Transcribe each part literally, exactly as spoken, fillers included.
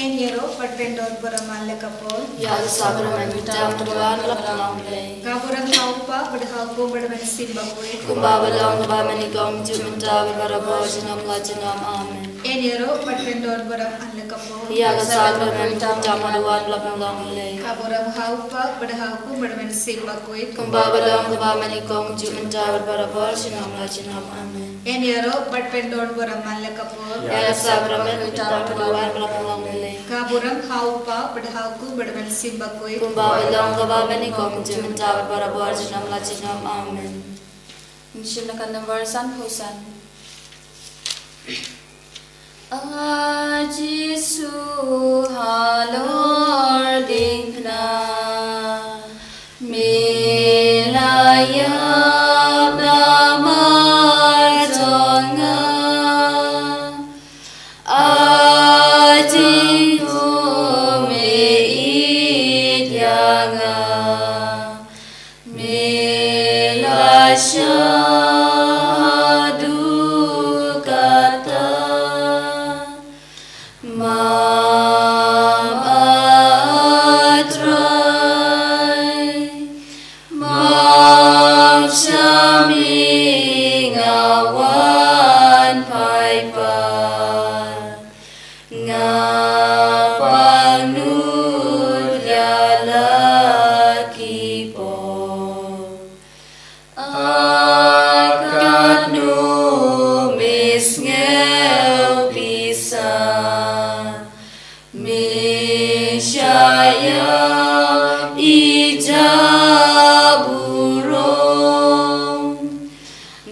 Ngan ïaroh bad pyndon burom man la ka por. Ïa ka sakrament mynta bad wan la pynlong Blei. Ka burom ha u Kpa bad ha u Khun bad ha u Mynsiem Bakhuid. Kumba ba long kaba nyngkong, juh mynta bad barabor, junom la junom. Amen. Ngan ïaroh bad pyndon burom man la ka por. Ïa ka sakrament mynta bad wan la pynlong Blei. Ka burom ha u Kpa bad ha u Khun bad ha u Mynsiem Bakhuid. Kumba ba long kaba nyngkong, juh mynta bad barabor, junom la junom. Amen. Ngan ïaroh bad pyndon burom man la ka por. Ïa ka sakrament mynta bad wan la pynlong Blei. Ka burom ha u Kpa bad ha u Khun bad ha u Mynsiem Bakhuid. Kumba ba long kaba nyngkong, juh mynta bad barabor, junom la junom. Amen. Ngin shim na ka nambar sanphew san. A Jisu halor diengphna, me la ïap namar jong nga. A Jisu, me ïeit ïa nga. Me la shah haduh katta. Map, A Trai. Map shwa me, nga wan phai pat. Nga pangnud ïa la ki pop. A katno me sngew pisa, me shah ïa i jaburom.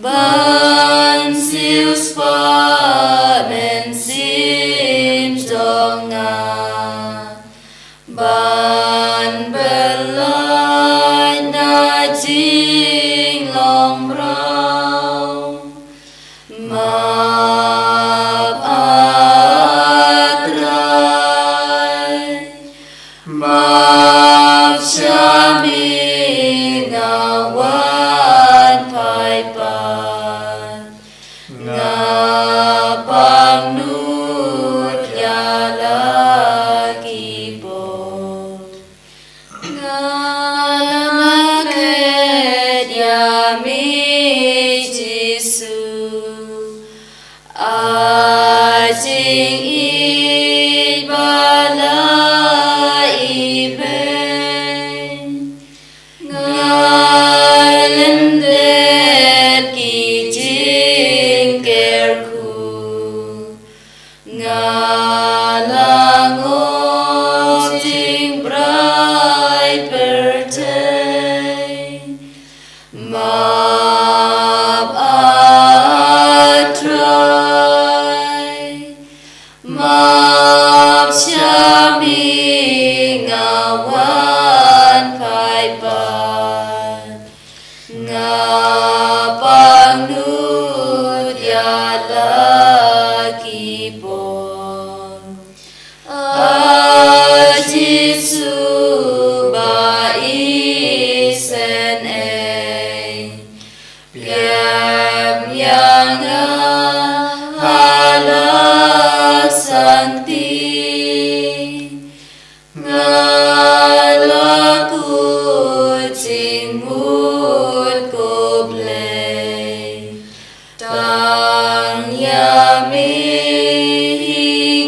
Ban siewspah mynsiem jong nga, ban pyllait na jinglong mraw. Map, A Trai. Map shwa me, nga wan phai pat. Nga pangnud ïa la ki pop. Nga la klet ïa me Jisu. A jingïeit ba la ibeiñ. Nga lyndet ki jingkyrkhu. Nga la ngop jingbrai pyrthei. Map, A Trai. Map shwa me, nga wan phai pat. Nga pangnud ïa la ki pop. A Jisu ba isynei. Pdiang ïa nga ha la sangti. Nga la kut jingmut ko Blei. Tang ïa me hi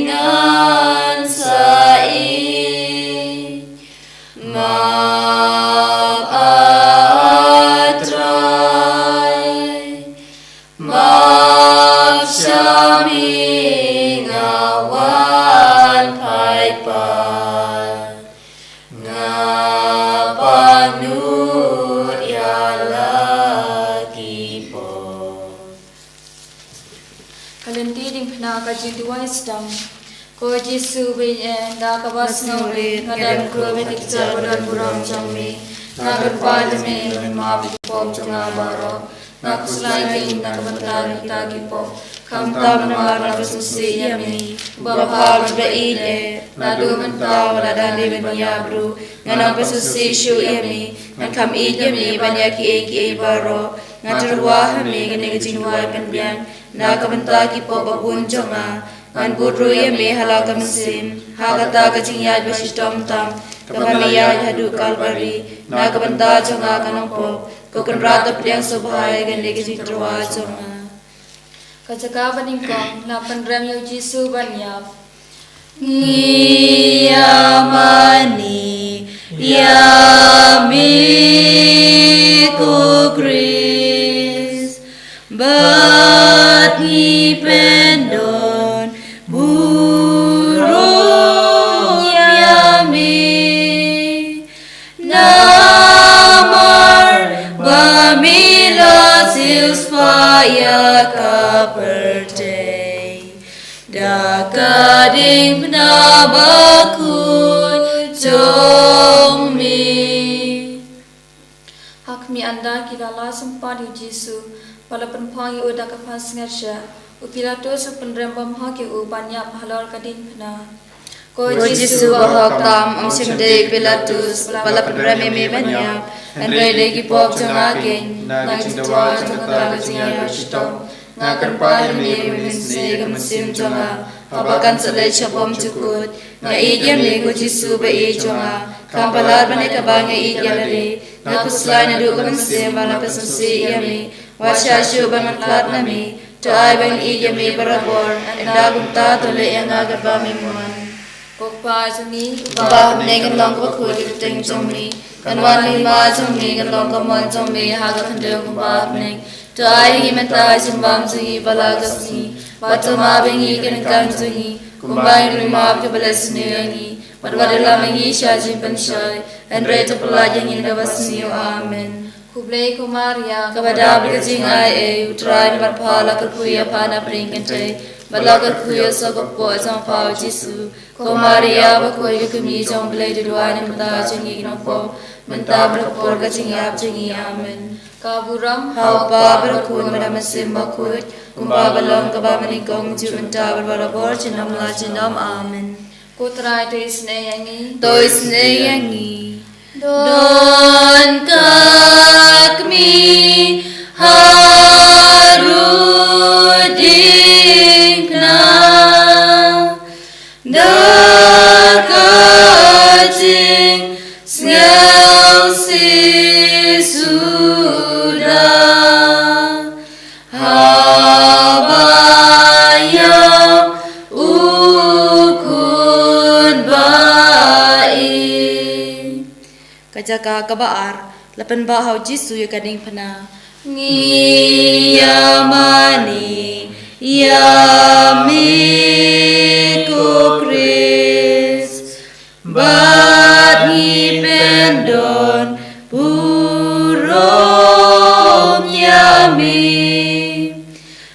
ngan sa ïeit. Map, A Trai. Map shwa me, nga wan phai pat. Nga pangnud ïa la ki pop. Ka lynti diengphna, ka jingduwai sdang. Ko Jisu ba ïeit, da kaba sngewrit nga dang khlem ïa ki kjat ba don burom jong me. Nga kyrpad ïa me ban map ïa ki pop jong nga baroh. Nga khuslai ïa me na ka bynta kita ki pop. Khamtam namar nga pynsngewsih ïa me, U Bapha uba ïeit eh. Naduh mynta wat la dang dei ban ïap ruh, ngan ym pynsngewsih shuh ïa me. Ngan kham ïeit ïa me ban ïa kiei kiei baroh. Nga tyrwa ha me kane ka jingduwai pynbiang na ka bynta ki pop ba bun jong nga. Ngan bud ruh ïa me ha la ka mynsiem ha kata ka jingïaid ba shitom tam kaba me ïaid haduh Kalbari na ka bynta jong nga ka nongpop. Ko Kynrad pdiang sngewbha ïa kane ka jingtyrwa jong nga. Ka jaka ba nyngkong, la pynrem ïa u Jisu ban ïap. Ngi ïamane ïa me ko Khrist, bad ngi pyndon burom ïa me. Namar ba me la siewspah ïa ka pyrthei da ka diengphna bakhuid jong me. Ha khmih ynda ki la lait sympat ïa u Jisu bad la pynphong ïa u da ka pansngiat shah, u Pilatus u pynrem bym hok ïa u ban ïap halor ka diengphna. Ko Jisu bahok tam, ym shym dei Pilatus ba la pynrem ïa me ban ïap, hynrei dei ki pop jong nga keiñ na ka jingtyrwa jong kata ka jingïap ba shitom. Nga kyrpad ïa me ba men sngewsih ïa ka mynsiem jong nga haba kan sa leit sha bymjukut. Nga ïeit ïa me ko Jisu ba ïeit jong nga, kham palat ban ïa kaba nga ïeit ïa lade. Nga khuslai naduh ka mynsiem ba nga pynsngewsih ïa me. Wat shah shuh ban ngan khlad na me. To ai ban ïeit ïa me barabor ynda kumta to leh ïa nga katba me mon. Ko Kpa jong ngi uba ha bneng, kan long kaba khuid ka kyrteng jong me. Kan wan ka hima jong me, kan long ka mon jong me ha ka khyndew kumba ha bneng. To ai ha ngi mynta ka jingbam jong ngi ba la ka sngi. Bad to map ïa ngi ki ryngkang jong ngi kumba ngi ruh ngi map ïa kiba leh sniew ïa ngi. Bad wat ïalam ïa ngi sha jingpynshoi, hynrei to pyllait ïa ngi na kaba sniew. Amen. Khublei ko Maria, kaba dap da ka jingai ei, U Trai u don bad pha, la kyrkhu ïa pha na pdeng kynthei bad la kyrkhu ïa u soh ka kpoh jong pha U Jisu. Ko Maria bakhuid, ka kmie jong U Blei, to duwai na ka bynta jong ngi ki nongpop, mynta bad ha ka por ka jingïap jong ngi. Amen. Ka burom ha U Kpa bad ha U Khun bad ha U Mynsiem Bakhuid, kumba ka long kaba mynnyngkong, mynta bad barabor, junom la junom. Amen. Ko Trai to isynei ïa ngi. To isynei ïa ngi. Don ka kmie ha rud diengphna da ka jingsngewsih suda. Haba ïap U Khun ba ïeit. Ka jaka kaba ar, la pynbah ha U Jisu ïa ka diengphna. Ngi ïamane ïa me ko Khrist, bad ngi pyndon burom ïa me.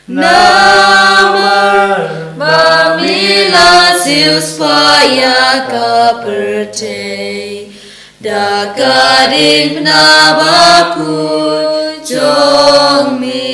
Namar ba me la siewspah ïa ka pyrthei da ka diengphna bakhuid jong me.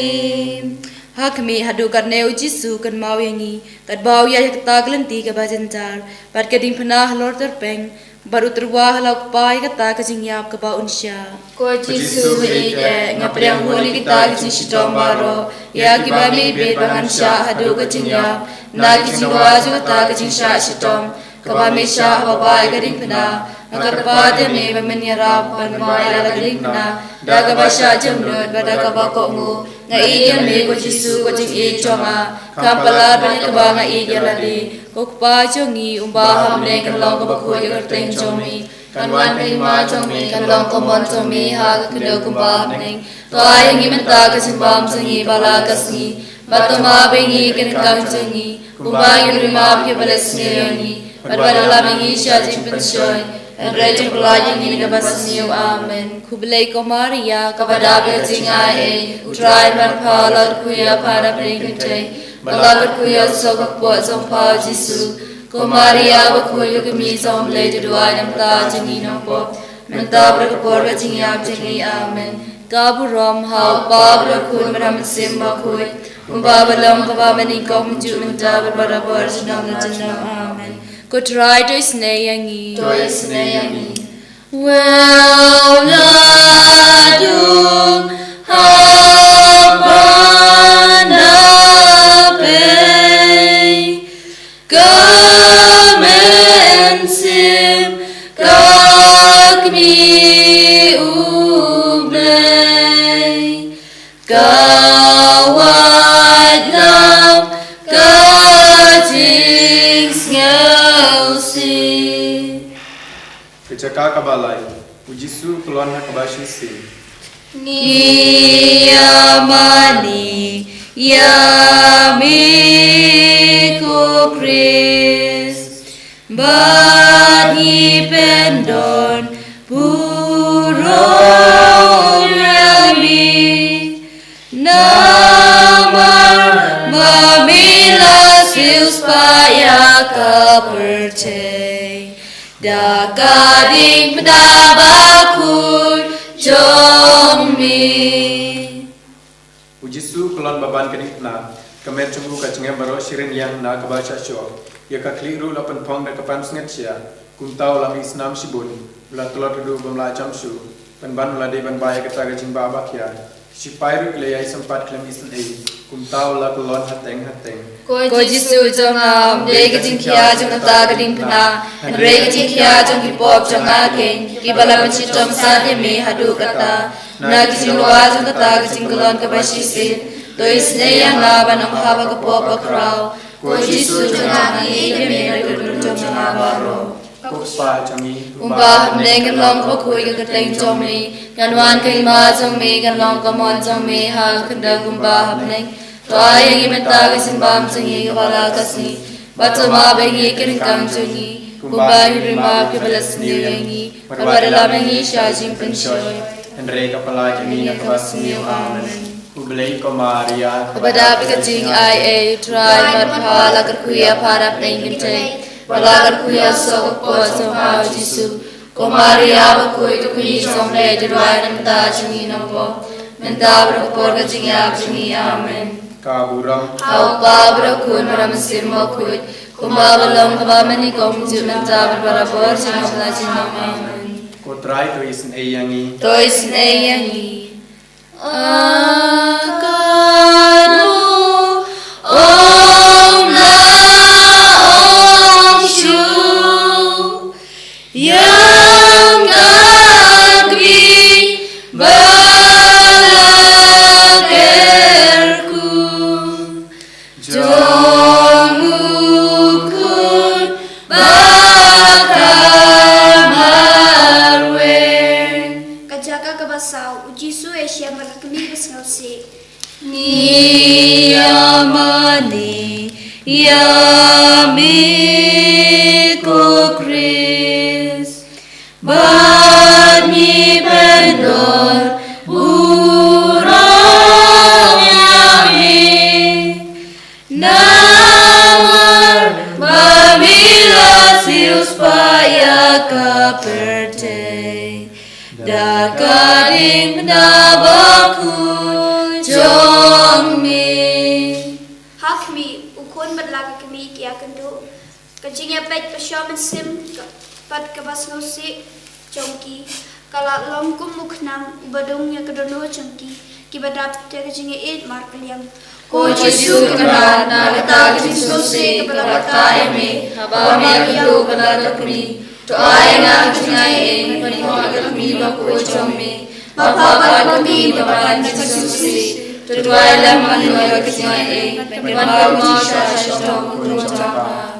Ha khmih haduh katne U Jisu u kynmaw ïa ngi, katba u ïaid ha kata ka lynti kaba jynjar, bad ka diengphna halor tyrpeng, bad u tyrwa ha la U Kpa ïa kata ka jingïap kaba un shah. Ko Jisu ba ïeit, nga pdiang hun ïa kita ki jingshitom baroh ïa kiba me bit ba ngan shah haduh ka jingïap, na ka jingdawa jong kata ka jingshah shitom kaba me shah haba bah ïa ka diengphna. Nga kyrpad ïa me ba men ïarap ban bah ïa la ka diengphna da kaba shah jemnud bad da kaba kohnguh. Nga ïeit ïa me ko Jisu ko jingïeit jong nga, kham palat ban ïa kaba nga ïeit ïa lade. Ko Kpa jong ngi uba ha bneng, kan long kaba khuid ka kyrteng jong me. Kan wan ka hima jong me, kan long ka mon jong me ha ka khyndew kumba ha bneng. To ai ha ngi mynta ka jingbam jong ngi ba la ka sngi. Bad to map ïa ngi ki ryngkang jong ngi kumba ngi ruh ngi map ïa kiba leh sniew ïa ngi. Bad wat ïalam ïa ngi sha jingpynshoi, hynrei to pyllait ïa ngi na kaba sniew. Amen. Khublei ko Maria, kaba dap da ka jingai ei, U Trai u don bad pha, la kyrkhu ïa pha na pdeng kynthei bad la kyrkhu ïa u soh ka kpoh jong pha U Jisu. Ko Maria bakhuid, ka kmie jong U Blei, to duwai na ka bynta jong ngi nongpop, mynta bad ha ka por ka jingïap jong ngi. Amen. Ka burom ha U Kpa bad ha U Khun bad ha U Mynsiem Bakhuid, kumba ka long kaba mynnyngkong, mynta bad barabor, junom la junom. Amen. Ko Trai to isynei ïa ngi. To isynei ïa ngi. Wew la dung ha panda pei, U Blei, ka wad lam ka jingsngewsih. Ka jaka kaba lai, u Jisu u kyllon ha kaba shisien. Ngi ïamane ïa me ko Khrist, bad ngi pyndon burom ïa me. Namar ba me la siewspah ïa ka pyrthei da ka diengphna bakhuid jong me. U Jisu u kyllon ba ban ka diengphna, ka met jong u ka jngai baroh shi rynïeng na kaba shah shoh. Ïa ka khlieh ruh la pynphong da ka pansngiat sha, kumta u la mih snam shibun, u la tlot haduh ba um lah jam shuh, pynban u la dei ban bah ïa kata ka jingbah ba khia. Ki shipai ruh ki la ïai sympat khlem isynei, kumta u la kyllon hateng hateng. Ko Jisu jong nga, ym dei ka jingkhia jong kata ka diengphna, hynrei ka jingkhia jong ki pop jong nga keiñ, kiba la pynshitom sat ïa me haduh katta. Na ka jingrwai jong kata ka jingkyllon kaba shisien, to isynei ïa nga ban ym hap ha ka pop bakhraw. Ko Jisu jong nga, nga ïeit ïa me naduh ka bynta jong nga baroh. Ko Kpa jong ngi uba ha bneng, kan long kaba khuid ka kyrteng jong me, kan wan ka hima jong me, kan long ka mon jong me ha ka khyndew kumba ha bneng. To ai ïa ngi mynta ka jingbam jong ngi kaba la ka sngi, bad to map ïa ngi ïa ki ryngkang jong ngi, kumba ngi ruh ngi map ïa kiba la sniew ïa ngi, bad wat ïalam ïa ngi sha jingpynshoi, hynrei khublei ïa ngi na kaba sniew. Amen. Khublei ko Maria, kaba dap da ka jingaiei, U Trai u don bad pha, la kyrkhu ïa pha na pdeng ki kynthei, bad la kyrkhu ïa u soh ka kpoh jong pha u Jisu. Ko Maria bakhuid, ka kmie jong U Blei, to duwai na ka bynta jong ngi nongpop, mynta bad ha ka por ka jingïap jong ngi. Amen. Ka burom ha U Kpa bad ha U Khun bad ha U Mynsiem Bakhuid, kumba long kaba mynnyngkong, mynta bad barabor, junom la junom. Amen. Ko Trai to isynei ïa ngi. To isynei ïa ngi. A ka no ong la ong shuh ïa ka kmie ba la kyrkhu jong U Khun ba ka marwei. Ka jaka kaba saw, U Jisu u ïashem bad ka kmie basngewsih. Ngi ïamane ïa me ko Khrist, bad ngi pyndon burom ïa me. Namar ba me la siewspah ïa ka pyrthei da ka diengphna bakhuid jong me. Ha khmih, U Khun bad la ka kmie ki ïakynduh. Ka jingïapeit ka shong mynsiem ka, bad kaba sngewsih jong ki, ka la long kum u khnang uba dung ïa ka dohnud jong ki, kiba dap da ka jingïaieit marpyrliang. Ko Jisu Kynrad, na kata ka jingsngewsih kaba la batai ïa me, haba me ïakynduh bad la ka kmie, to ai ïa nga ka jingaiei ban ïoh ïa ka kmie bakhuid jong me. Ba pha pat ko kmie ba palat ka jingsngewsih, to duwai lem ban ïoh ïa ka jingaiei, ban wan kum u Jisu ha ka shitom u Khun jong pha.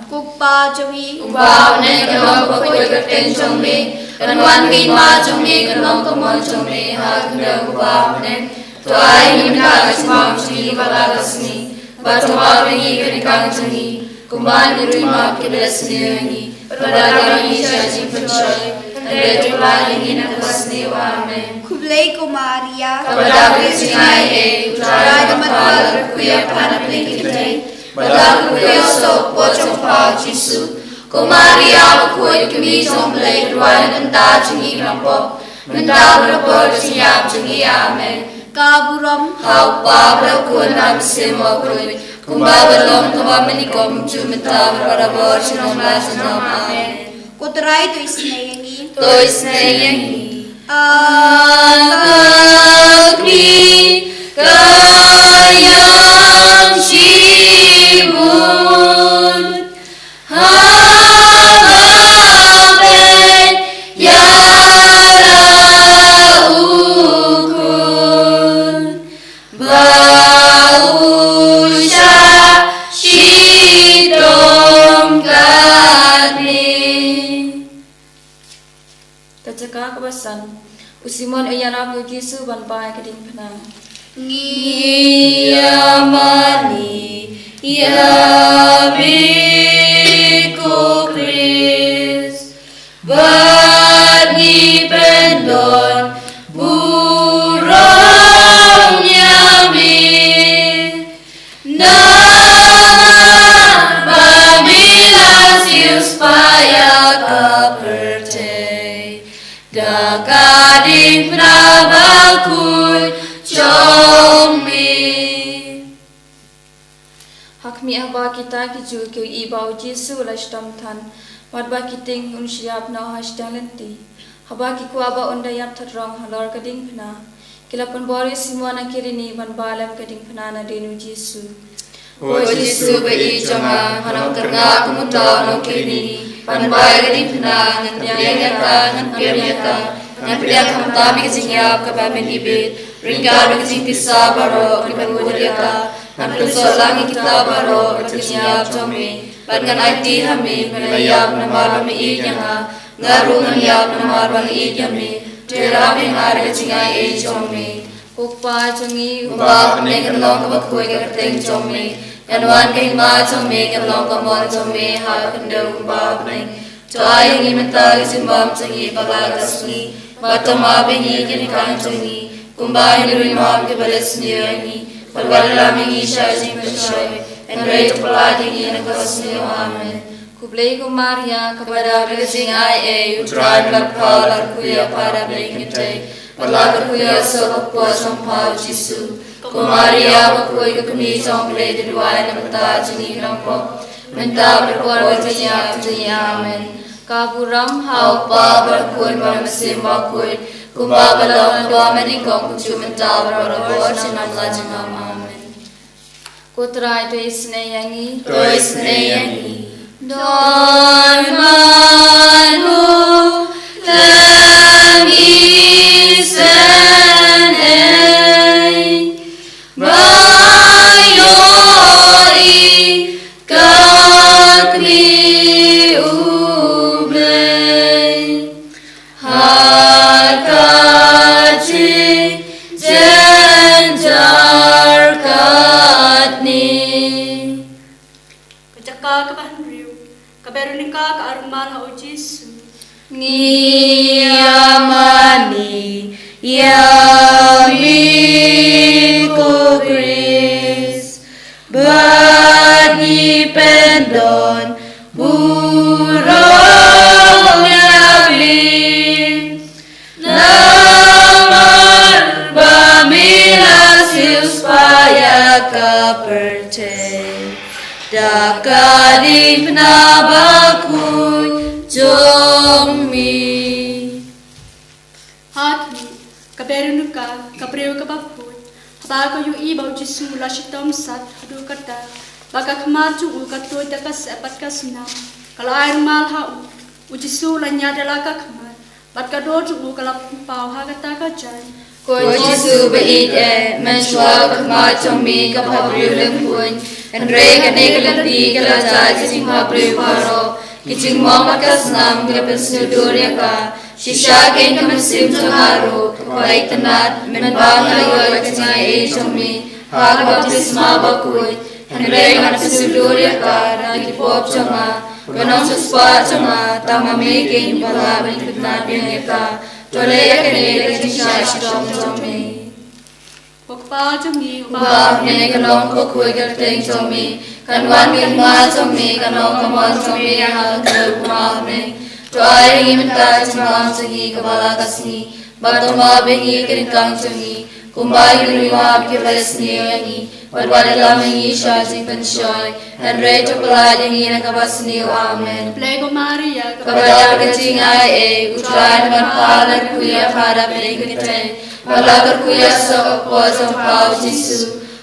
Ko Kpa jong ngi uba ha bneng, kan long kaba khuid ka kyrteng jong me, kan wan ka hima jong me, kan long ka mon jong me ha ka khyndew kumba ha bneng. To ai ïa ngi mynta ka jingbam jong ngi kaba la ka sngi, bad to map ïa ngi ïa ki ryngkang jong ngi, kumba ngi ruh ngi map ïa kiba la sniew ïa ngi. Bad wat ïalam ïa ngi sha jingpynshoi, hynrei to khlad ïa ngi na kaba sniew. Amen. Khublei ko Maria, kaba dap da ka jingaiei, U Trai u don bad pha, la kyrkhu ïa pha na pdeng ki kynthei, bad la kyrkhu ïa u soh ka kpoh jong pha u Jisu. Ko Maria bakhuid, ka kmie jong U Blei, to duwai na ka bynta jong ngi ki nongpop, mynta bad ha ka por ka jingïap jong ngi. Amen. Ka burom ha U Kpa bad ha U Khun bad ha U Mynsiem Bakhuid, kumba long kaba mynnyngkong, mynta bad barabor, junom la junom. Amen. Ko Trai to isynei ïa ngi. To isynei ïa ngi. A ka kmie ka ïam shibun, haba peit ïa la U Simon u ïarap ïa u Jisu ban bai ka diengphna. Ngi ïa mane ïa me ko Khrist, bad ngi pyndon burom ïa me. Namar ba me la siewspah ïa ka pyrthei da ka diengphna bakhuid jong me. Ha khmih haba kita ki Jiw ki ïohi ba u Jisu u la shitom than, wat ba ki tieng un shu ïap noh ha shiteng lynti. Haba ki kwah ba un da ïap thatrong halor ka diengphna, ki la pynbor ïa u Simon ha Kirini ban bai lem ka diengphna nadien u Jisu. O Jisu ba-ïeit jong nga, ngan ym kyrngah kum uta u nong Kirini ban bai ka diengphna. Ngan pdiang ïa ka, ngan pdiang ïa ka, ngan pdiang khamtam ïa ka jingïap kaba mynibit. Ryngkat bad ka jingpisa baroh, ngan pynkut ïa ka. Ngan pynsuk lang ïa kita baroh bad ka jingïap jong me, bad ngan aiti ha me ba nga ïap namar ba me ïeit ïa nga. Nga ruh ngan ïap namar ba nga ïeit ïa me. To ïarap ïa nga da ka jingaiei jong me. Ko Kpa jong ngi uba ha bneng, ka long kaba khuid ka kyrteng jong me. Kan wan ka hima jong me, kan long ka mon jong me ha ka khyndew kumba ha bneng. To ai ïa ngi mynta ka jingbam jong ngi ba la ka sngi, bad to map ïa ngi ki ryngkang jong ngi, kumba ngi ruh ngi map ïa kiba leh sniew ïa ngi. Bad wat ïalam ïa ngi sha jingpynshoi, hynrei to pyllait ïa ngi na kaba sniew. Amen. Khublei ko Maria, kaba dap da ka jingaiei, u Trai u don bad pha, la kyrkhu ïa pha da ka bneng kynthei, bad la kyrkhu ïa u soh bakhuid jong pha u Jisu. Ko Maria bakhuid, ka kmie jong U Blei, to duwai na ka bynta jong ngi ki nongpop, mynta bad ha ka por ka jingïap jong ngi. Amen. Ka burom ha U Kpa bad ha U Khun bad ha U Mynsiem Bakhuid, kumba ka long, kaba mynnyngkong, kumjuh mynta bad barabor, junom la junom. Amen. Ko Trai to isynei ïa ngi. To isynei ïa ngi. Don mano la ngi isynei, ba ïohi ka kmie U Blei ha ka jingjynjar katne. Ka jaka kaba hynriew, ka Berunika ka ai rumal ha u Jisu. Ngi ïa mane ïa me ko Khrist, bad ngi pyndon burom ïa me. Namar ba me la siewspah ïa ka pyrthei da ka diengphna bakhuid jong me. Ha khmih, ka Berunika, ka briew kaba khuid, haba ka ïohi ba u Jisu u la shitom sat haduh katta, ba ka khmat jong u ka tuid da ka sep bad ka snam, ka la ai rumal ha u. U Jisu u la ñiad ïa la ka khmat, bad ka dur jong u ka la pynpaw ha kata ka jaiñ. Ko Jisu ba-ïeit eh, mynshuwa ka khmat jong me ka bhabriew lympung, hynrei kane ka lynti ka la jia ka jingphabriew baroh. Ka jingmong bad ka snam ki la pynsngewdur ïa ka. Shisha kein ka mynsiem jong nga ruh ka kwah itynnad mynba nga la ïoh ïa ka jingaiei jong me ha ka baptisma bakhuid. Hynrei ngan pynsngewdur ïa ka na ki pop jong nga, ka nongsiewspah jong nga, tang ma me kein uba lah ban itynnad biang ïa ka. To leh ïa kane da ka jingshah shitom jong me. Ko Kpa jong ngi uba ha bneng, kan long kaba khuid ka kyrteng jong me, kan wan ka hima jong me, kan long ka mon jong me ha ka khyndew kumba ha bneng. To ai ïa ngi mynta ka jingbam jong ngi kaba la ka sngi, bad to map ïa ngi ki ryngkang jong ngi, kumba ngi ruh ngi map ïa kiba leh sniew ïa ngi. Bad wat ïalam ïa ngi sha jingpynshoi, hynrei to pyllait ïa ngi na kaba sniew. Amen. Khublei ko Maria, kaba dap da ka jingaiei, U Trai u don bad pha, la kyrkhu ïa pha da ka bneng kynthei, bad la kyrkhu ïa u soh bakhuid jong pha u Jisu.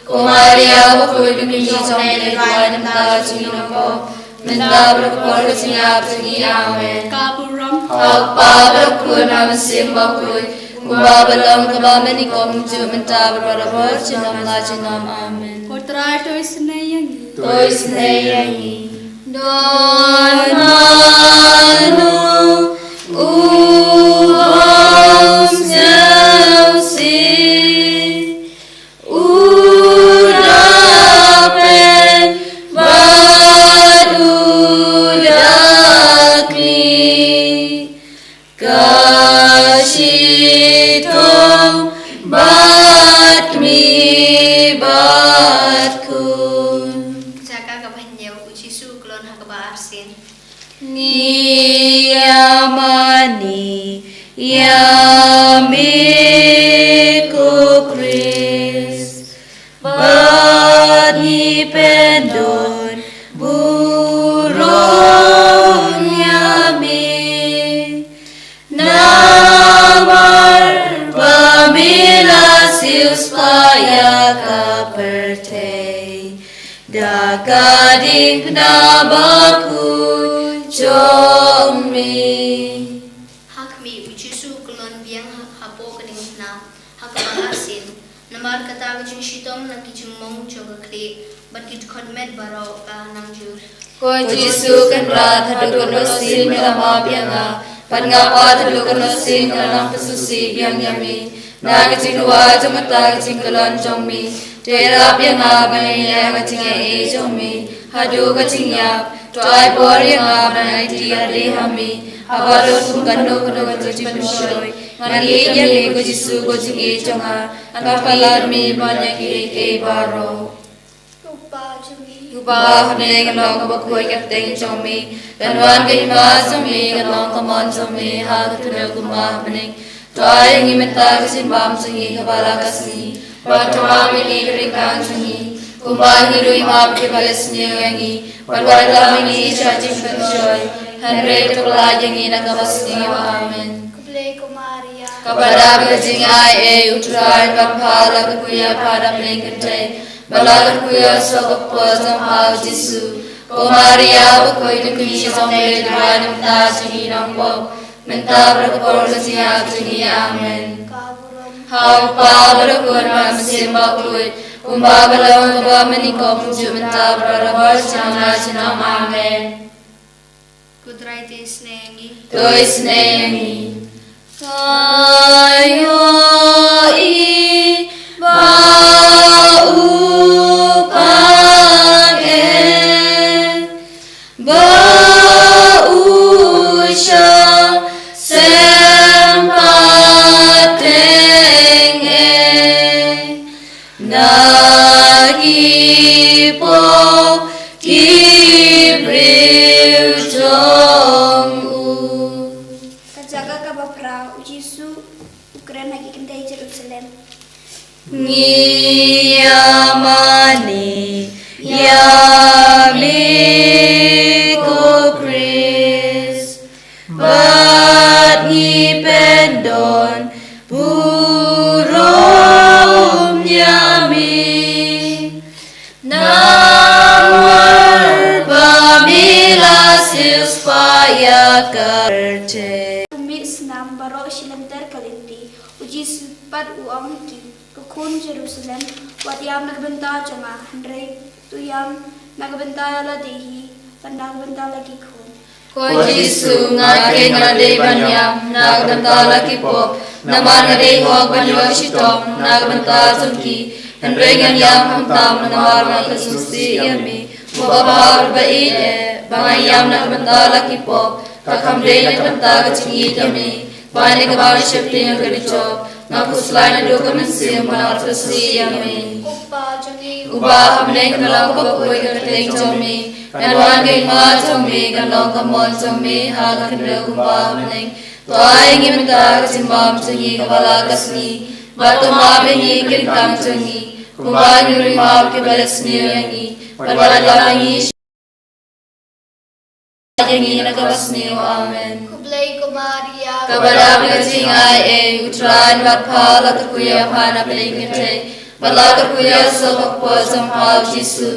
Ko Maria bakhuid, ka kmie jong U Blei, to duwai na ka bynta jong ngi ki nongpop, mynta bad ha ka por ka jingïap jong ngi. Amen. Ka burom ha U Kpa bad ha U Khun bad ha U Mynsiem Bakhuid, kumba ka long, kaba mynnyngkong, kumjuh mynta bad barabor, junom la junom. Amen. Ko Trai to isynei ïa ngi. To isynei ïa ngi. Don mano u bym bad khun. Jaka kaba hynñiew, u Jisu u kylon ha kaba arsien. Ngi ïa mane ïa me ko Khrist, bad ngi pyndon burom ïa me. Namar ba me la siewspah ïa ka pyrthei da ka diengphna bakhuid jong me. Ha khmih, u Jisu u kylon biang ha, hapoh ka diengphna ha kaba arsien. Namar kata ka jingshitom na ki jingmong jong ka khlieh bad ki dkhot met baroh ka nang jur. Ko Jisu Kynrad, haduh katno sien me la map ïa nga, bad nga pat haduh katno sien nga la nang pynsngewsih biang ïa me. Na ka jingduwai jong kata ka jingkylon jong me, to ïarap ïa nga ban ïaineh ha ka jingaiei jong me haduh ka jingïap. To ai bor ïa nga ban aiti ïa lade ha me, haba don kum kano kano ka jingpynshoi. Ngan ïeit ïa me ko Jisu ko jingïeit jong nga, ngan palat me ban ïa kiei kiei baroh. Ko Pa jong ngi uba ha bneng, ngan long kaba khuid ka kyrteng jong me, ngan wan ka hima jong me, ngan long ka mon jong me ha ka khyndew kumba ha bneng. To ai ïa ngi mynta ka jingbam jong ngi kaba la ka sngi, bad to map ïa ngi ka ryngkang jong ngi, kumba ngi ruh ngi map ïa kiba leh sniew ïa ngi, bad wat lam ïa ngi sha jingpynshoi, hynrei to pyllait ïa ngi na kaba sniew. Amen. Khublei ko Maria. Kaba dap ka jingaiei, U Trai u don bad pha, la kyrkhu ïa pha na pdeng kynthei, bad la kyrkhu ïa u soh bakhuid jong pha u Jisu. Ko Maria bakhuid, ko Kmie jong U Blei, to duwai na ka bynta jong ngi ki nongpop, mynta bad ha ka por ka jingïap jong ngi. Amen. Ha U Kpa bad ha U Khun bad ha U Mynsiem Bakhuid, kumba ka long kaba mynnyngkong, kumjuh mynta bad barabor, junom la junom. Amen. Ko Trai to isynei ïa ngi. To isynei ïa ngi. Ka ïohi ba u paidbah ba u shah shem pateng eh na ki pop ki briew jong u. Ka jaka kaba phra, u Jisu u kren ha ki kynthei Jerusalem. Ngi ïa mane ïa me ko Khrist, bad ngi pyndon burom ïa me. Namar ba me la siewspah ïa ka pyrthei. Mih snam baroh shi lynter ka lynti, u Jisu pat u ong ha ki, Ko khun Jerusalem, wat ïam na ka bynta jong nga, hynrei to ïam na ka bynta ïa lade hi, bad na ka bynta la ki khun. Ko Jisu, nga keiñ nga dei ban ïam na ka bynta la ki pop, namar nga dei hok ban ïoh shitom na ka bynta jong ki. Hynrei ngan ïam khamtam namar nga pynsngewsih ïa me. Ko Baba uba ïeit eh, ba nga ïam na ka bynta la ki pop, ka kham dei na ka bynta ka jingïeit ïa me. Ba ne kaba nga sheptieng ha ka dujok, nga khuslai naduh ka mynsiem ba nga la pynsngewsih ïa me. Ko Pa jong ngi uba ha bneng, ka long kaba khuid ka kyrteng jong me. Ngan wan ka hima jong me, ngan long ka mon jong me ha ka khyndew kumba ha bneng. To ai ïa ngi mynta ka jingbam jong ngi kaba la ka sngi. Bad to map ïa ngi ki ryngkang jong ngi, kumba ngi ruh ngi map ïa kiba leh sniew ïa ngi. Bad wat lam ïa ngi sha ïa ngi na kaba sniew. Amen. Khublei ko Maria. Kaba dap ka jingaiei, U Trai u don bad pha, la kyrkhu ïa pha na pdeng kynthei, bad la kyrkhu ïa u soh bakhuid jong pha u Jisu.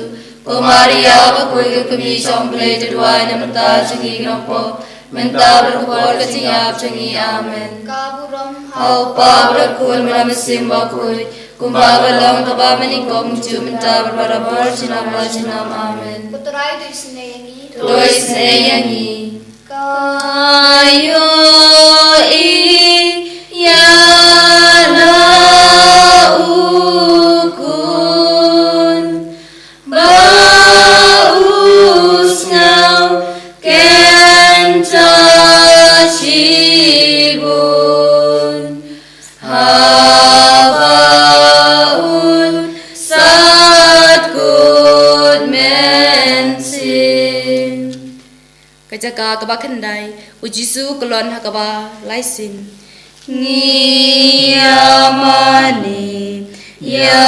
Ko Maria bakhuid, ko Kmie jong U Blei, to duwai na ka bynta jong ngi ki nongpop, mynta bad ha ka por ka jingïap jong ngi. Amen. Ka burom ha U Kpa bad ha U Khun bad ha U Mynsiem Bakhuid, kumba ka long kaba mynnyngkong, kumjuh mynta bad barabor, junom la junom. Amen. Ko Trai to isynei ïa ngi. To isynei ïa ngi. Ka ïohi ïa la u khun ba u sngew kynta shibun. Haba un sa Ka kaba khyndai, u Jisu u klon ha kaba lai sien. Ngi ïa mane ïa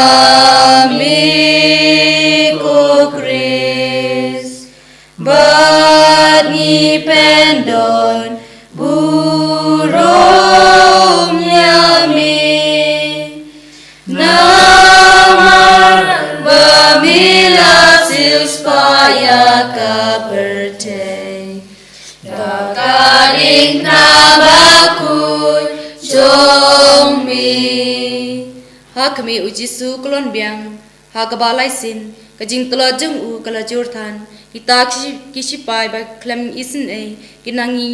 me ko Khrist, bad ngi pyndonkam burom ïa me. Namar ba me la siewspah ïa ka pyrthei da ka diengphna bakhuid jong me. Ha khmih, u Jisu u klon biang ha kaba lai sien. Ka jingtlot jong u ka la jur than. Kita ki shi-, ki shipai ba khlem isynei ki nang i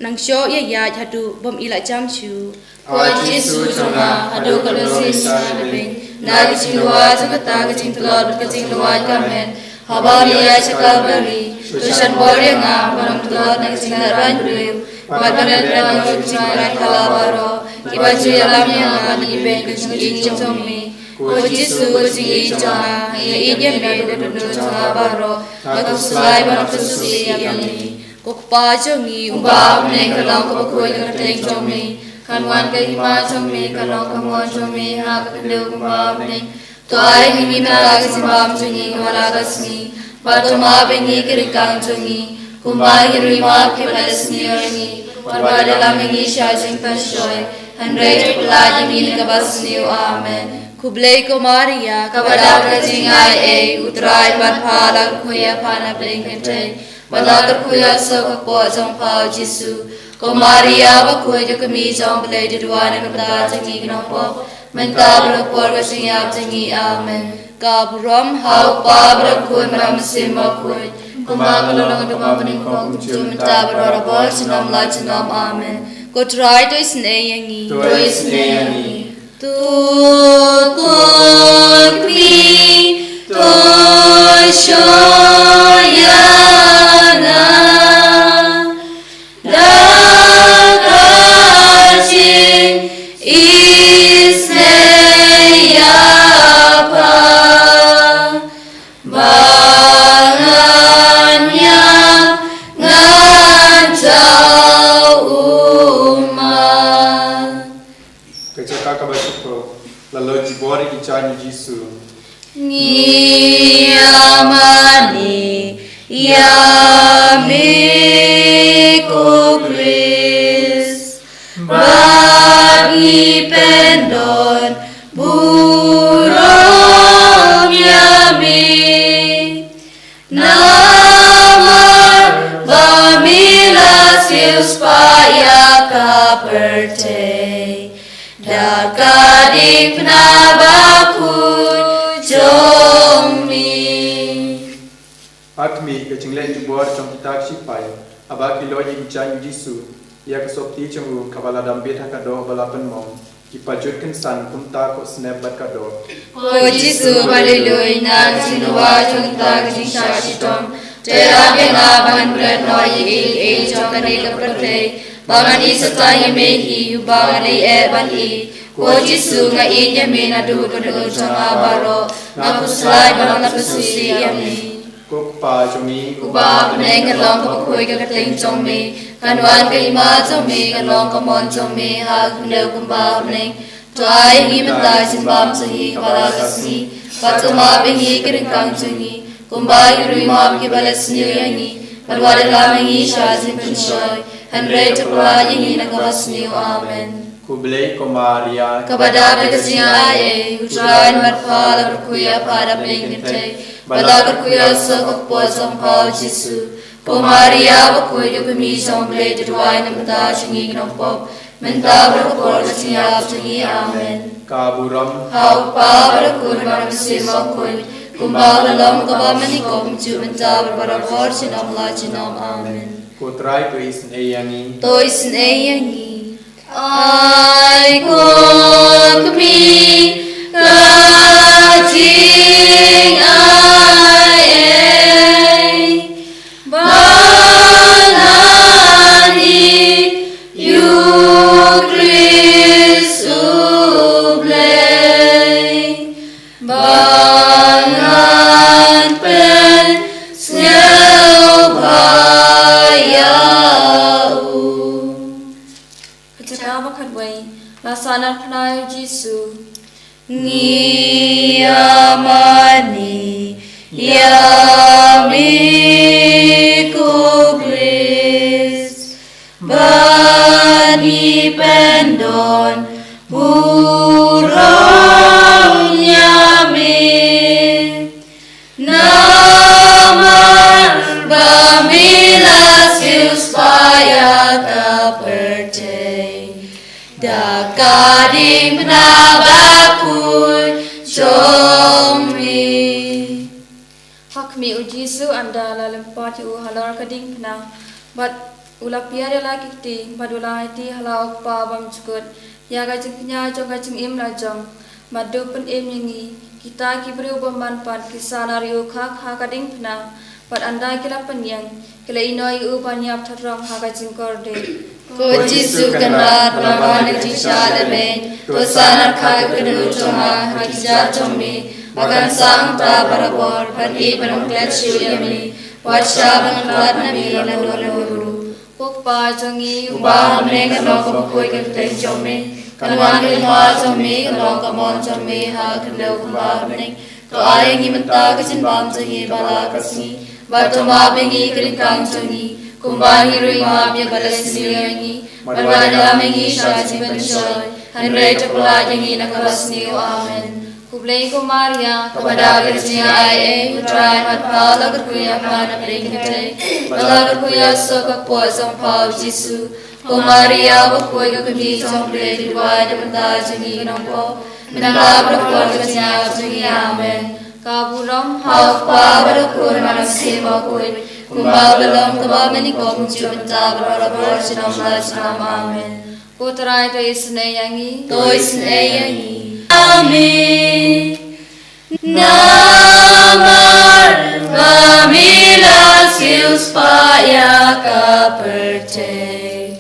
nang shoh ïa ïaid haduh bym i la jan shuh. Ko Jisu jong nga, haduh katno sien ngi sa ïa beiñ na ka jingduwai jong kata ka jingtlot bad ka jinglwait ka met, haba me ïaid sha Kalbari? To shah bor ïa nga ba nang tlot na ka jingïaid briew bad ban ïaid briew na ka jingïaid kala baroh kiba ju ïalam ïa nga ban ibeiñ ka jingïeit jong me. Ko Jisu, ka jingïeit jong nga, nga ïeit ïa me da ka dohnud jong nga baroh. Nga khuslai ba nang pynsuh ïa me. Ko Kpa jong ngi uba ha bneng, ka long kaba khuid ka kyrteng jong me. Kan wan ka hima jong me, kan long ka mon jong me ha ka khyndew kumba ha bneng. To ai ïa ngi mynta ka jingbam jong ngi kaba la ka sngi. Bad to map ïa ngi ki ryngkang jong ngi, kumba ngi ruh ngi map ïa kiba la sniew ïa ngi. Wat ïalam ïa ngi sha jingpynshoi, hynrei to pynlait ïa ngi na kaba sniew. Amen. Khublei ko Maria, kaba dap ka jingaiei, u Trai bad pha la kyrkhu ïa pha na pdeng kynthei. Bad la kyrkhu ïa u soh ka kpoh jong pha u Jisu. Ko Maria bakhuid, ka kmie jong u Blei, to duwai na ka bynta jong ngi ki nongpop, mynta bad ha ka por ka jingïap jong ngi. Amen. Ka burom ha u Kpa bad ha u Khun bad ha u Mynsiem Bakhuid, kumba ka la long, kumba nyngkong, kumjuh mynta bad barabor, junom la junom. Amen. Ko Trai to isynei ïa ngi. To isynei ïa ngi. To ko kmie, to shoh ïa nga da ka jingisynei ïa pha. Ba ngan ïap, ngan jaw ummat. Ka jaka kaba shiphew. La leit jubor ïa ki jaiñ u Jisu. Ngi ïa mane ïa me ko Khrist, bad ngi pyndon burom ïa me. Namar ba me la siewspah ïa ka pyrthei da ka diengphna bakhuid jong me. Ha khmih, ka jingleit jubor jong kita ki shipai, haba ki leit ïa ki jaiñ u Jisu ïa ka sopti jong u kaba la dam bit ha ka doh ba la pynmong. Ki pajut kynsan kumta ko snep bad ka doh. Ko Jisu ba lui lui, na ka jingduwai jong kita ki jingshah shitom, trei ïa nga ban bret noh ïa kiei kiei jong kane ka pyrthei, ba ngan ïeit sha me hi uba nga dei eh ban ïeit. Ko Jisu, nga ïeit ïa me naduh ka dohnud jong nga baroh. Nga khuslai ba ngan pynsuh ïa me. Ko Kpa jong ngi uba ha bneng, kan long kaba khuid ka kyrteng jong me, kan wan ka hima jong me, kan long ka mon jong me ha ka khyndew kumba ha bneng. To ai ïa ngi mynta ka jingbam jong ngi kaba la ka sngi, bad to map ïa ngi ki ryngkang jong ngi, kumba ngi ruh ngi map ïa kiba la sniew ïa ngi, bad wat ïalam ïa ngi sha jingpynshoi, hynrei to pynlait ïa ngi na kaba sniew. Amen. Khublei ko Maria, kaba dap da ka jingaiei, u Trai bad pha, la kyrkhu ïa pha na pdeng kynthei, bad la kyrkhu ïa u soh ka kpoh jong pha u Jisu. Ko Maria bakhuid, ka kmie jong u Blei, to duwai na ka bynta jong ngi ki nongpop, mynta bad ha ka por ka jingïap jong ngi. Amen. Ka burom ha u Kpa bad ha u Khun bad ha u Mynsiem Bakhuid, kumba la long, kumba mynta, kumjuh mynta bad barabor, junom la junom. Amen. Ko Trai to isynei ïa ngi. To isynei ïa ngi. Ai ko kmie ka jingaiei, ba ngan ïeit ïa u Khrist u Blei, ba ngan pynsngewbha ïa Sanar pnai Jisu. Ngi ïa mane ïa me ko Khrist, ba ngi pyndon burom ïa me. Namar ba me la siew spah ïa ka pyrthei da ka diengphna bakhuid jong me. Ha khmih, u Jisu ynda la lympat ïa u halor ka diengphna, bad u la piar ïa la ki kti, bad u la aiti ha la u Kpa bymjukut ïa ka jingkñia jong ka jingim la jong. Bad u pynim ïa ngi kita ki briew bymman pat, ki sanar ïa u khak ha ka diengphna, bad ynda ki la pynïeng, ki la ïehnoh ïa u ban ïap throng ha ka jingkordit. Ko Jisu Kynrad, la wan ka jingshah lehbeiñ, to sanar khak ïa ka kynduh jong nga ha ki kjat jong me, ba kan sah hangta barabor ban ïeit bad ban klet shuh ïa me, wat shah ban khlad na me lano lano ruh. Ko Kpa jong ngi uba ha bneng, kan long kaba khuid ka kyrteng jong me, kan wan ka hima jong me, kan long ka mon jong me ha ka khyndew kumba ha bneng. To ai ïa ngi mynta ka jingbam jong ngi ba la ka sngi, bad to map ïa ngi ka ryngkang jong ngi, kumba ngi ruh ngi map ïa kiba leh sniew ïa ngi, bad wat ïalam ïa ngi sha ka jingpynshoi, hynrei to pynlait ïa ngi na kaba sniew. Amen. Khublei ko Maria, kaba dap ïa ka jingaiei, u Trai u don bad pha, la kyrkhu ïa pha na pdeng ki kynthei, bad la kyrkhu ïa u soh ka kpoh jong pha u Jisu. Ko Maria bakhuid, ka kmie jong U Blei, to duwai na ka bynta jong ngi ki nongpop, mynta bad ha ka por ka jingïap jong ngi. Amen. Ka burom ha u Kpa bad ha u Khun bad ha u Mynsiem Bakhuid, kumba ka long kaba ha bneng, kumjuh mynta bad barabor, junom la junom. Amen. Ko Trai to isynei ïa ngi. To isynei ïa ngi. Amen. Namar ba me la siew spah ïa ka pyrthei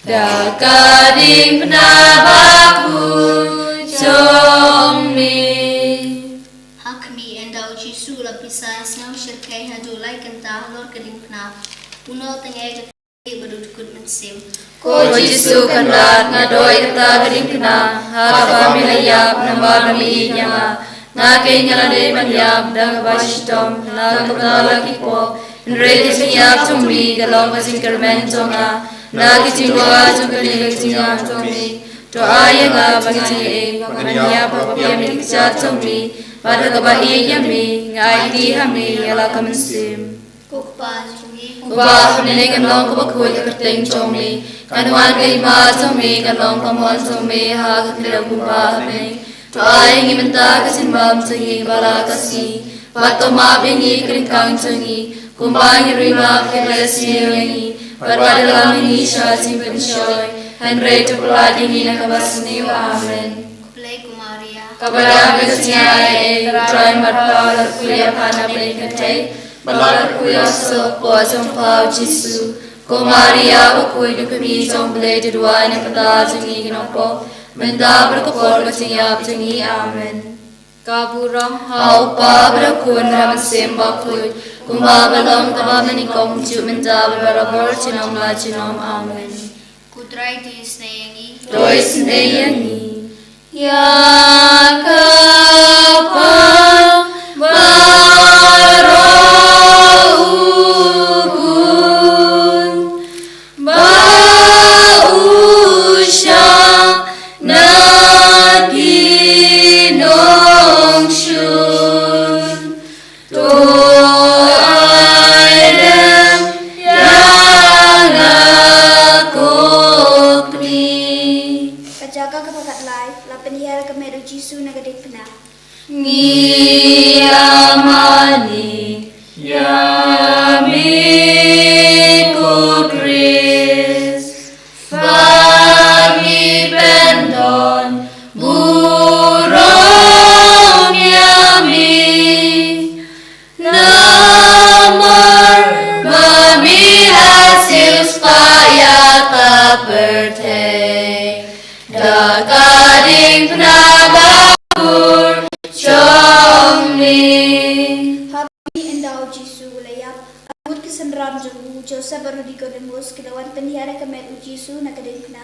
da ka diengphna bakhuid jong me. Ha khmih, ynda u Jisu u la pisa ïa u snem shyrkhei haduh lai kynta halor ka diengphna, u nongthymmai bad u dkut mynsiem. Ko Jisu Kynrad, nga doh ïa kata ka diengphna ha kaba me la ïap namar ba me ïeit ïa nga. Nga keiñ nga la dei ban ïap da kaba shitom na ka bynta la ki kpoh, hynrei ka jingïap jong me ka long ka jingkyrmen jong nga na ka jingduwai jong kane ka jingïap jong me. To ai ïa nga ka jingaiei ban ïap ha kaba pdiang ïa ki kjat jong me, bad ha kaba ïeit ïa me nga aiti ha me ïa la ka mynsiem. Ko Kpa jong ngi uba ha bneng, kan long kaba khuid ka kyrteng jong me, kan wan ka hima jong me, kan long ka mon jong me ha ka khyndew kumba ha bneng. To ai ïa ngi mynta ka jingbam jong ngi ba la ka sngi, bad to map ïa ngi ka ryngkang jong ngi, kumba ngi ruh ngi map ïa kiba leh sniew ïa ngi, bad wat ïalam ïa ngi sha ka jingpynshoi, hynrei to pynlait ïa ngi na kaba sniew. Amen. Khublei ko Maria, kaba dap ïa ka jingaiei, U Trai u don bad pha, la kyrkhu ïa pha na pdeng ki kynthei, bad la kyrkhu ïa u soh ka kpoh jong pha u Jisu. Ko Maria bakhuid, ka kmie jong U Blei, to duwai na ka bynta jong ngi ki nongpop, mynta bad ha ka por ka jingïap jong ngi. Amen. Ka burom ha u Kpa bad ha u Khun bad ha u Mynsiem Bakhuid, kumba ka long kaba ha bneng, kumjuh mynta bad barabor, junom la junom. Amen. Ko Trai to isynei ïa ngi. To isynei ïa ngi. Ïa ka Kpa bad ha u Khun bad ha u Mynsiem, na ki nongshun. To ai lem ïa nga ko kmie. Ka jaka kaba khatlai, la pynhiar ka met u Jisu na ka diengphna. Ngi ïa mane ïa me ko Khrist, ba ngi pyndon burom ïa me. Namar ba me la siew spah ïa ka pyrthei da ka diengphna bakhuid jong me. Ha khmih, ynda u Jisu u la ïap, arngut ki synran jong u, Joseph bad u Nicodemus, ki la wan pynhiar ïa ka met u Jisu na ka diengphna.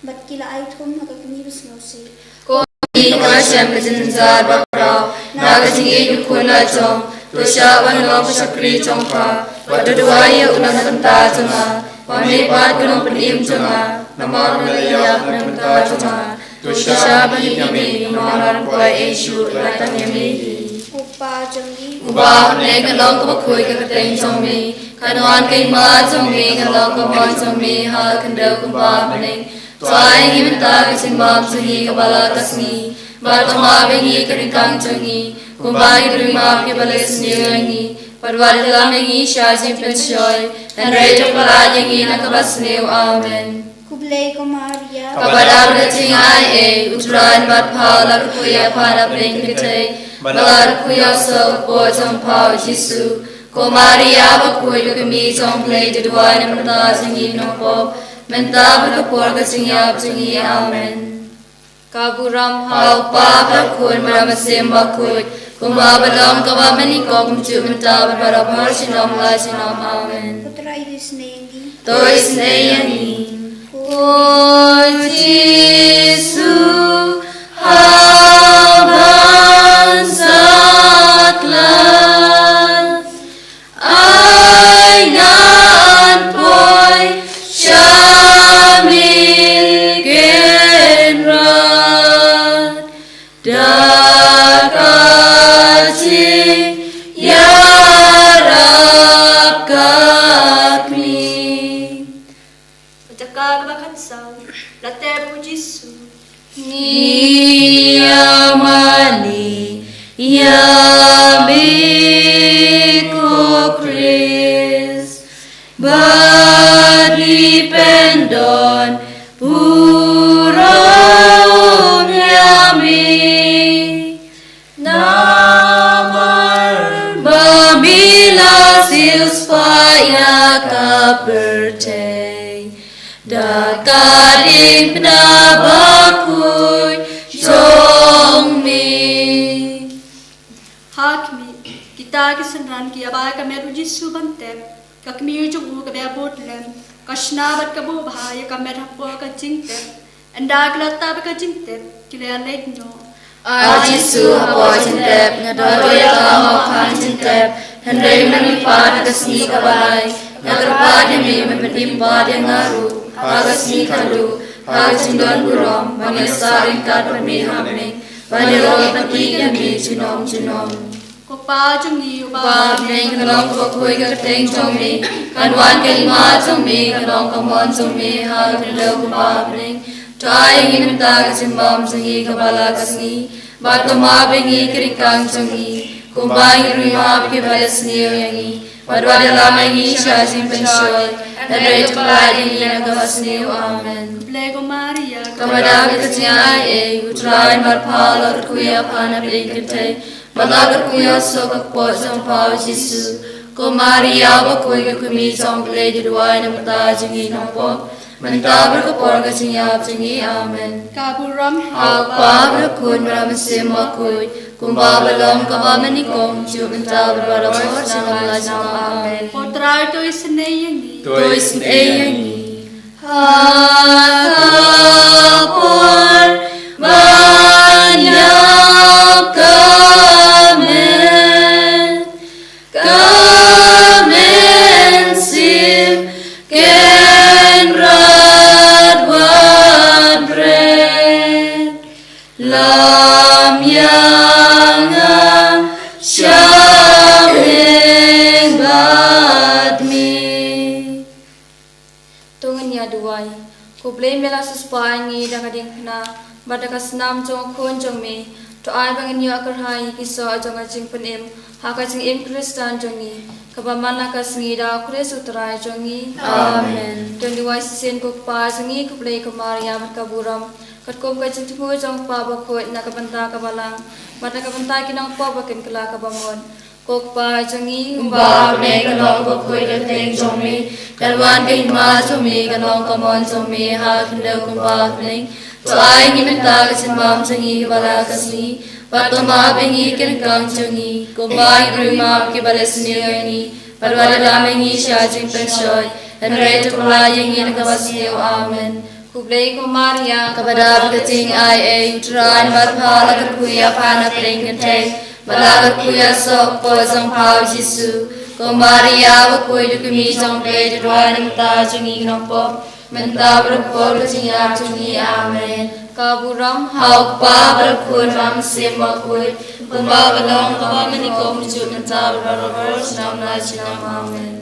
Bad ki la ai thum ha ka kmie basngewsih. Ko kmie kaba shem ka jingjynjar bakhraw na ka jingïeit u khun la jong, to shah ban long ka shakri jong pha, bad to duwai ïa u na ka bynta jong nga. Ba me pat ka nongpynim jong nga, namar me la ïap na ka bynta jong nga. To shah ban ïeit ïa me, namar ngam kwah ei shuh, la tang ïa me hi. U Kpa jong ngi uba ha bneng, kan long kaba khuid ka kyrteng jong me. Kan wan ka hima jong me, kan long ka mon jong me ha ka khyndew kumba ha bneng. To ai ïa ngi mynta ka jingbam jong ngi kaba la ka sngi. Bad to map ïa ngi ka ryngkang jong ngi, kumba ngi ruh ngi map ïa kiba leh sniew ïa ngi. Bad wat ïalam ïa ngi sha jingpynshoi, hynrei to pyllait ïa ngi na kaba sniew. Amen. Khublei ko Maria, kaba dap ka jingaiei, U Trai u bad pha, la kyrkhu ïa pha na pdeng ki kynthei, bad la kyrkhu ïa u soh ka kpoh jong pha u Jisu. Ko Maria bakhuid, ko kmie jong U Blei, to duwai na ka bynta jong ngi ki nongpop, mynta bad ha ka por ka jingïap jong ngi. Amen. Ka burom ha U Kpa bad ha U Khun bad ha U Mynsiem Bakhuid, kumba ba long kaba mynnyngkong, kumjuh mynta bad barabor junom la junom. Amen. Ko Trai to isynei ïa ngi. To isynei ïa ngi. Ko Jisu, haba sat la ai ngan poi sha Kynrad da ka jingïarap ka kmie. Ka jaka kaba khatsaw, la tep u Jisu. Ngi ïamane ïa me ko Khrist, bad ngi pyndon burom ïa me. Namar ba me la siewspah ïa ka pyrthei da ka diengphna bakhuid jong me. Ha khmih, kita ki synran ki ïa bai ka met u Jisu ban tep. Ka kmie jong u kaba bud lem ka shna bad ka buh bha ïa ka met hapoh ka jingtep. Ynda ki la tap ïa ka jingtep, ki la ïaleit noh. A Jisu, hapoh jingtep nga don ïa ka mawkhang jingtep, hynrei mynta pat ha ka sngi kaba lai, nga kyrpad ïa me ban pynim pat ïa nga ruh ha ka sngi kaba lai, ha ka jingdon burom ban ïasah ryngkat bad me ha bneng, ban ïaroh ban ïeit ïa me junom junom. Ko Pa jong ngi uba ha bneng, kan long kaba khuid ka kyrteng jong me, kan wan ka hima jong me, kan long ka mon jong me ha ka khyndew kumba ha bneng. To ai ïa ngi mynta ka jingbam jong ngi kaba la ka sngi, bad to map ïa ngi ki ryngkang jong ngi, kumba ngi ruh ngi map ïa kiba leh sniew ïa ngi. Bad wat ïalam ïa ngi sha jingpynshoi, hynrei to pyllait ïa ngi na kaba sniew. Amen. Khublei ko Maria, kaba dap ka jingaiei, U Trai u don bad pha, la kyrkhu ïa pha na pdeng ki kynthei, bad la kyrkhu ïa u soh ka kpoh jong pha u Jisu. Ko Maria bakhuid, ko kmie jong U Blei, to duwai na ka bynta jong ngi ki nongpop, mynta bad ha ka por ka jingïap jong ngi. Amen. Ka burom ha U Kpa bad ha U Khun bad ha U Mynsiem Bakhuid, kumba ba long kaba mynnyngkong, kumjuh mynta bad barabor junom la junom. Amen. Ko Trai to isynei ïa ngi. To isynei ïa ngi. Ha ka por ban ïap ka met, ka mynsiem Kynrad wat bret, lam ïa nga sha bneng bad me. To ngin ïa duwai. Ko Blei, me la siewspah ïa ngi da ka diengphna bad da ka snam jong u Khun jong me. To ai ba ngin ïoh kyrhai ïa ki soh jong ka jingpynim ha ka jingim Khristan jong ngi, kaba man la ka sngi, da U Khrist U Trai jong ngi. Amen. To ngin duwai shisien ko Kpa jong ngi, ko Blei, ko Maria bad ka burom, katkum ka jingthmu jong U Kpa Bakhuid, na ka bynta ka Balang bad na ka bynta ki nongpop ba kin kylla ka bamut. Ko Kpa jong ngi uba ha bneng, kan long kaba khuid ka kyrteng jong me, kan wan ka hima jong me, kan long ka mon jong me ha ka khyndew kumba ha bneng. To ai ïa ngi mynta ka jingbam jong ngi kaba la ka sngi, bad to map ïa ngi ki ryngkang jong ngi, kumba ngi ruh ngi map ïa kiba leh sniew ïa ngi. Bad wat ïalam ïa ngi sha jingpynshoi, hynrei to pyllait ïa ngi na kaba sniew. Amen. Khublei ko Maria, kaba dap ka jingaiei, U Trai u don bad pha, la kyrkhu ïa pha na pdeng kynthei, bad la kyrkhu ïa u soh ka por jong pha U Jisu. Ko Maria, bakhuid, U Kmie jong U Blei, to duwai ïa ngi ki nongpop, mynta bad ha ka por ka jingïap jong ngi. Amen. Ka burom ha U Kpa bad ha U Khun bad ha U Mynsiem Bakhuid, kumba ka long, kaba mynta, kumjuh, mynta bad baroh, baroh shi nang na shi nang. Amen.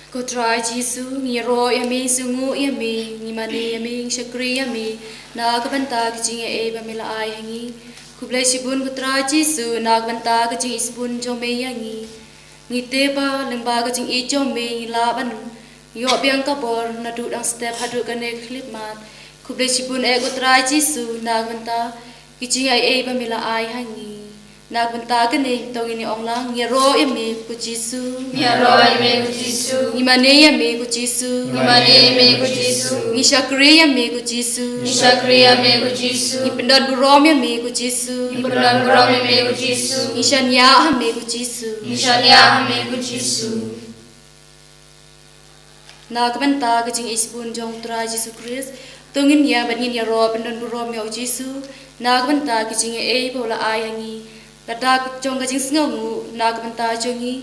Ko Trai Jisu, ngi ïaroh ïa me, sngewnguh ïa me, ngi mane ïa me, ngi shakri ïa me na ka bynta ka jingaiei ba me la ai ha ngi. Khublei shibun ko Trai Jisu na ka bynta ka jingisbun jong me ïa ngi. Ngi tip ba lyngba ka jingïeit jong me ngi lah ban ïoh biang ka bor naduh dang step haduh kane ka khyllipmat. Khublei shibun eh ko Trai Jisu na ka bynta ki jingaiei ba me la ai ha ngi. Na ka bynta kane to ngin ïa ong lang, ngi ïaroh ïa me ko Jisu. Ngi ïaroh ïa me ko Jisu. Ngi mane ïa me ko Jisu. Ngi mane ïa me ko Jisu. Ngi shakri ïa me ko Jisu. Ngi shakri ïa me ko Jisu. Ngi pyndonburom ïa me ko Jisu. Ngi pyndonburom ïa me ko Jisu. Ngi shaniah ha me ko Jisu. Ngi shaniah ha me ko Jisu. Na ka bynta ka jingisbun jong U Trai Jisu Khrist, to ngin ïa bad ngin ïaroh pyndonburom ïa U Jisu na ka bynta ki jingaiei ba u la ai ha ngi. Ka dak jong ka jingsngewnguh na ka bynta jong ngi,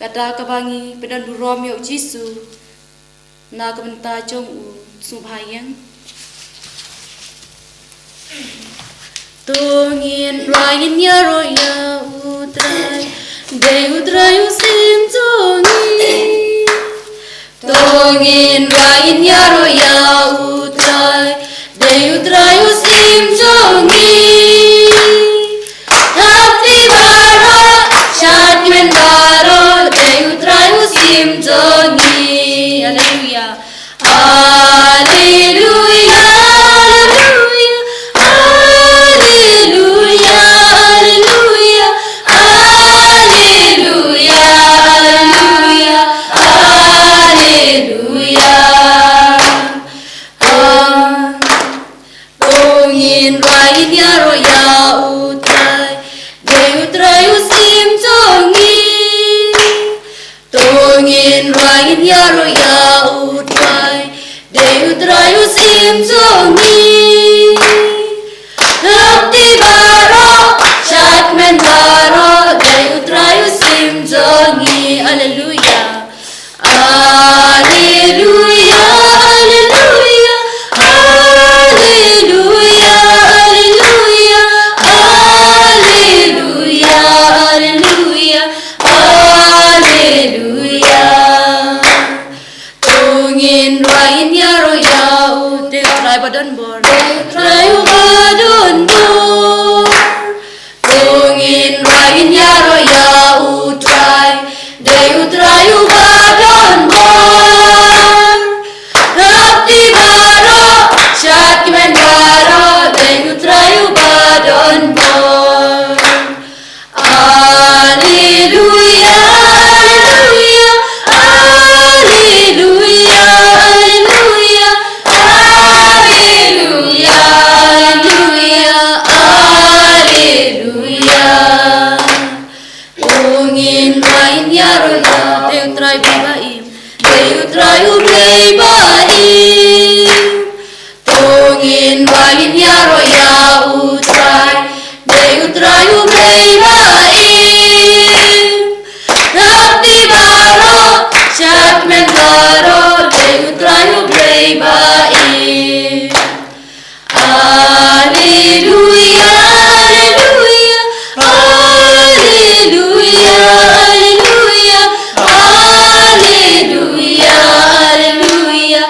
ka dak kaba ngi pyndonburom ïa U Jisu na ka bynta jong u. Sngewbha ïeng. To ngin rwai ngin ïaroh ïa U Trai, dei U Trai u sim jong ngi. To ngin rwai ngin ïaroh ïa U Trai, dei U Trai u sim jong ngi. Hapdeng baroh, sha tymmen baroh, dei U Trai u sim jong ngi. Haleluia. Alleluia, alleluia, alleluia, alleluia, alleluia, alleluia, alleluia. To ngin rwai ngin ïaroh ïa U Trai, dei U Trai u sim jong ngi. To ngin rwai ngin ïaroh ïa U Trai, dei U Trai u sim jong ngi. Hapdeng baroh, sha tymmen baroh, dei U Trai u sim jong ngi. Alleluia. Alleluia, alleluia, alleluia, alleluia, alleluia, alleluia, alleluia. To ngin rwai ngin ïaroh ïa U Trai ba don bor. Trai uba don bor. To ngin rwai ngin ïaroh ïa U Trai, dei U Trai uba don bor. Hapdeng baroh, sha tymmen baroh, dei U Trai uba don bor. Alleluia, alleluia, alleluia, alleluia, alleluia, alleluia, alleluia. To ngin rwai ngin ïaroh ïa, dei U Trai ba im, dei U Trai U Blei ba im. To ngin rwai ngin ïaroh ïa U Trai, dei U Trai U Blei ba im. Hapdeng baroh, sha tymmen baroh, dei U Trai U Blei ba im. Alleluia, alleluia, alleluia, alleluia, alleluia, alleluia, alleluia.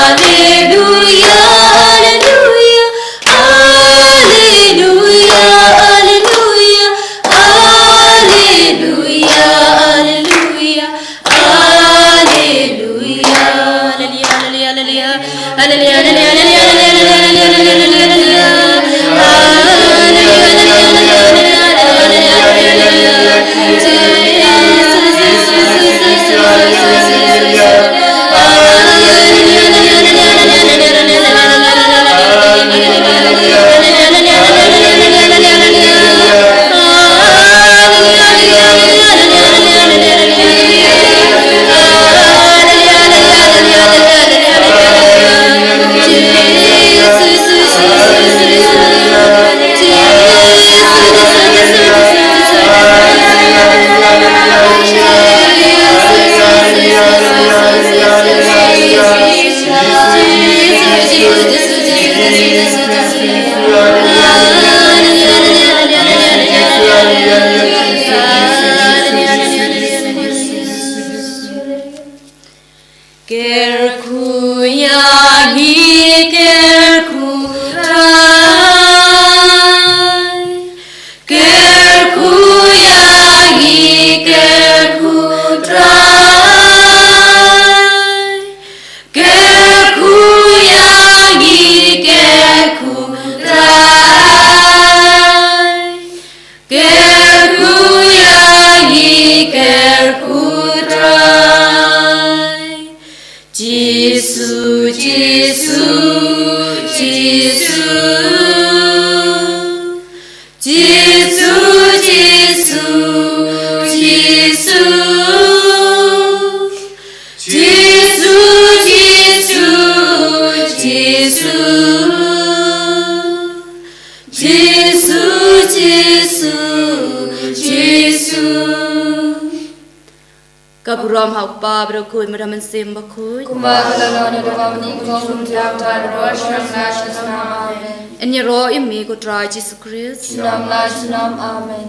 Alleluia, alleluia, alleluia, alleluia, alleluia, alleluia, alleluia. Alleluia, alleluia, alleluia, alleluia. Jisu, Jisu, Jisu, Jisu, Jisu, Jisu, Jisu, Jisu, Jisu, Jisu, Jisu. Ka burom ha u Kpa bad u Khun bad u Mynsiem Bakhuid. Kumba ka la long, kumba ka la long, kumba ka la long, kumba ka la long. Ngin ïaroh ïa me ko Trai Jisu Khrist. Junom la junom. Amen.